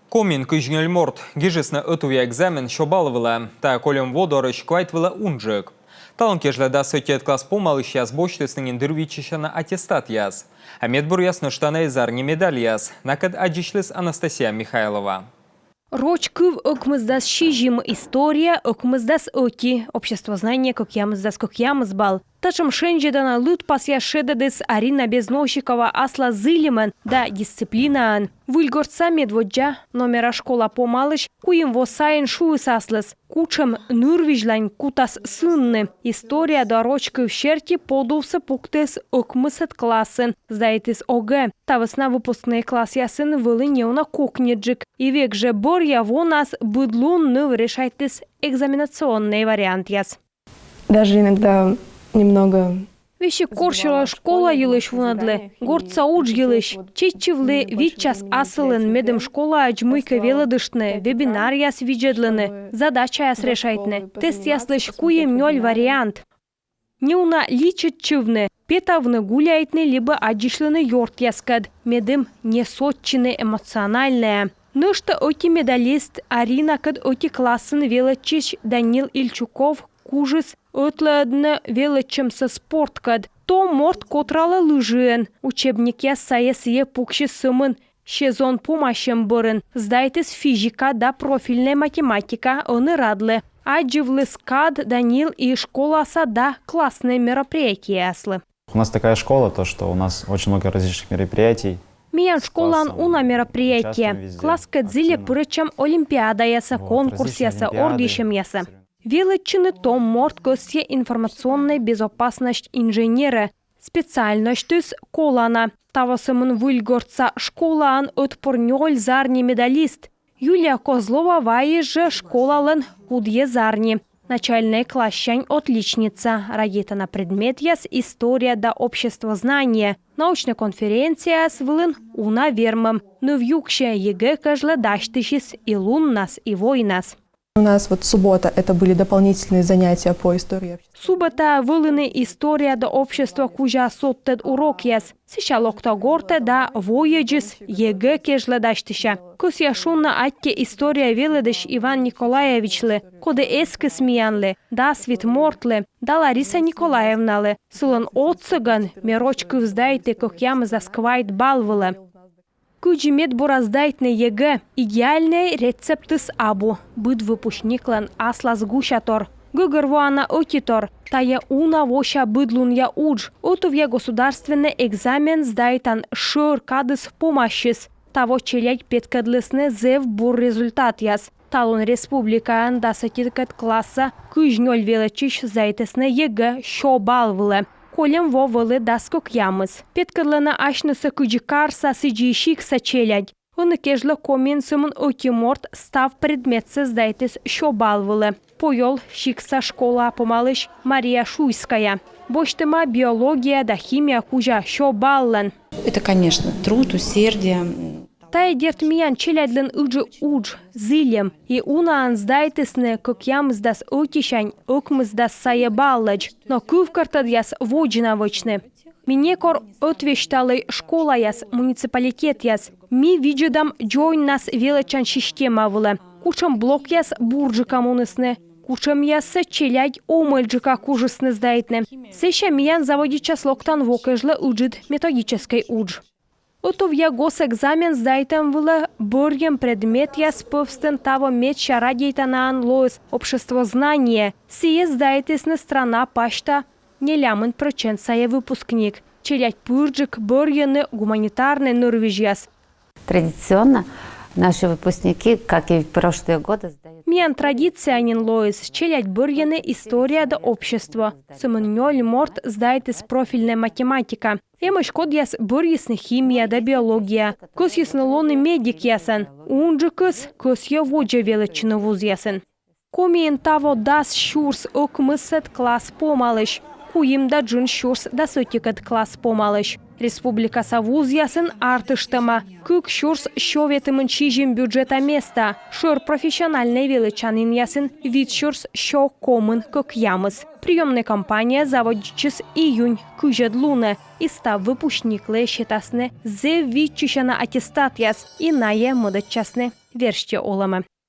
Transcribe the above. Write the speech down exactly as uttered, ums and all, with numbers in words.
Комиын кызь нёль морт гижисны ӧтувъя экзамен сё балл вылӧ. Тайӧ кольӧм во дорысь квайт вылӧ унджык. Талун кежлӧ дас ӧтиӧд класс помалысьяс босьтісны нин дыр виччысяна аттестатъяс. А медбуръяс нӧшта на и зарни медальяс. Накӧд аддзысьліс Анастасия Михайлова. Роч кыв — ӧкмысдас сизим, история — ӧкмысдас ӧти, обществознание — кӧкъямысдас кӧкъямыс балл. Татшӧм шензьӧдана лыдпасъяс шедӧдіс Арина Безносикова аслас зільӧмӧн да дисциплинаӧн. Выльгортса медводдза номера школа помалысь куим во сайын шуис аслыс, кутшӧм нырвизьлань кутас сынны. История да роч кыв серти подувсӧ пуктіс ӧкмысӧд классын, сдайтіс ОГЭ. Та вӧсна выпускнӧй классъясын вӧлі неуна кокньыджык. И век жӧ бӧръя вонас быд лун ныв решайтіс экзаменационнӧй вариантъяс. Даже иногда немного... Весиг корсьла школа йылысь вунӧдлі, гортса удж йылысь. Чеччывлі виччас асылын, медым школаӧдз мыйкӧ велӧдыштны, вебинаръяс видзӧдлыны, задачаяс решайтны. Тестъяслысь куим-нёль вариант. Неуна личӧдчывны, петавны, гуляйтны либӧ аддзысьлыны ёртъяскӧд, медым не сотчыны эмоциональнӧя. Нӧшта ӧти медалист Аринакӧд ӧти классын велӧдчысь Данил Ильчуков кужис ӧтлаӧдны велӧдчӧмсӧ спорткӧд. Том морт котралӧ лыжиӧн. Учебникъяс сайӧ сійӧ пуксис сӧмын сезон помасьӧм бӧрын. Сдайтіс физика да профильнӧй математика, ӧні радлӧ. Аддзывліс кад Данил и школаса да класснӧй мероприятиеяслы. У нас такая школа, то, что у нас очень много различных мероприятий. Миян школаын уна мероприятие. Класскӧд зільӧ пырӧдчам олимпиадаясӧ, конкурсъясӧ, ордйысьӧмъясӧ. Велӧдчыны том морт кӧсйӧ информационнӧй безопасность инженерӧ. Специальносьтыс колана. Таво сӧмын Выльгортса школаын ӧтпыр нёль зарни медалист. Юлия Козлова вайис жӧ школалӧн кудйӧ зарни. Начальнӧй классянь отличница. Радейтана предметъяс история да обществознание. Научнӧй конференцияяс вылын уна вермӧм. Ныв юксьӧ, ЕГЭ кежлӧ дасьтысис и луннас, и войнас. У нас вот суббота, это были дополнительные занятия по истории общества. Субботаӧ вӧліны история да общество кузя содтӧд урокъяс. Сэсся локта гортӧ да воӧдзыс ЕГЭ кежлӧ дасьтыся. Кӧсъя шуны аттьӧ история велӧдысь Иван Николаевичлы, коді эскис миянлы, дас вит мортлы, да Лариса Николаевналы. Сылӧн отсӧгӧн ме роч кыв сдайті кӧкъямысдас квайт балл вылӧ. Кыдзи медбура сдайтны ЕГЭ? Идеальнӧй рецептыс абу. Быд выпускниклӧн аслас гусятор. Гӧгӧрвоана ӧтитор. Тайӧ уна вося быдлунъя удж. Ӧтувъя государственнӧй экзамен сдайтан шӧр кадыс помасис. Таво челядь петкӧдлісны зэв бур результатъяс. Талун республикаын дас ӧтикӧд класса кызь нёль велӧдчысь сдайтісны ЕГЭ сё балл вылӧ. Кольӧм во вӧлі дас кӧкъямыс. Петкӧдлӧны асьнысӧ кыдзи карса, сідзи и сикса челядь. Ӧні кежлӧ Комиын сӧмын ӧти морт став предметсӧ сдайтіс сё балл вылӧ. Пойӧл сикса школа помалысь Мария Шуйская. Босьтӧма биология да химия кузя сё баллӧн. Это, конечно, труд, усердие. Тайӧ, дерт, миян челядьлӧн ыджыд удж, зільӧм. И унаӧн сдайтісны кӧкъямысдас ӧтисянь ӧкмысдас сайӧ баллӧдз. Но кывкӧртӧдъяс водзӧ на вӧчны. Ми некор ӧтвесталӧй школаяс, муниципалитетъяс. Ми видзӧдам дзоньнас велӧдчан система вылӧ. Кутшӧм блокъяс бурджыка мунісны, кутшӧмъяссӧ челядь омӧльджыка кужисны сдайтны. Сэсся миян заводитчас локтан во кежлӧ ыджыд методическӧй удж. Ӧтувъя госэкзамен сдайтӧм вылӧ бӧрйӧм предметъяс пӧвстын таво медся радейтанаӧн лоис обществознание. Сійӧс сдайтісны страна пасьта нелямын прӧчент сайӧ выпускник. Челядь пырджык бӧрйӧны гуманитарнӧй нырвизьяс. Традиционно наши выпускники, как и в прошлые годы, сдают... Миян традиция нин лоис: челядь бӧрйӧны история да общество. Сӧмын нёль морт сдайтіс профильнӧй математика. Эмӧсь кодъяс бӧрйисны химия да биология. Кӧсйисны лоны медикъясӧн. Унджыкыс кӧсйӧ водзӧ велӧдчыны вузъясын. Комиын таво дас сюрс ӧкмысӧд класс помалысь, куим да джын сюрс дас ӧтикӧд класс помалысь. Республикаса вузъясын артыштӧма кык сюрс сё ветымын сизим бюджета места, шӧр профессиональнӧй велӧдчанінъясын вит сюрс сё комын кӧкъямыс. Приёмнӧй кампания заводитчис июнь кызьӧд лунӧ, и став выпускниклы сетасны зэв виччысяна аттестатъяс и найӧ мӧдӧдчасны верстьӧ олӧмӧ.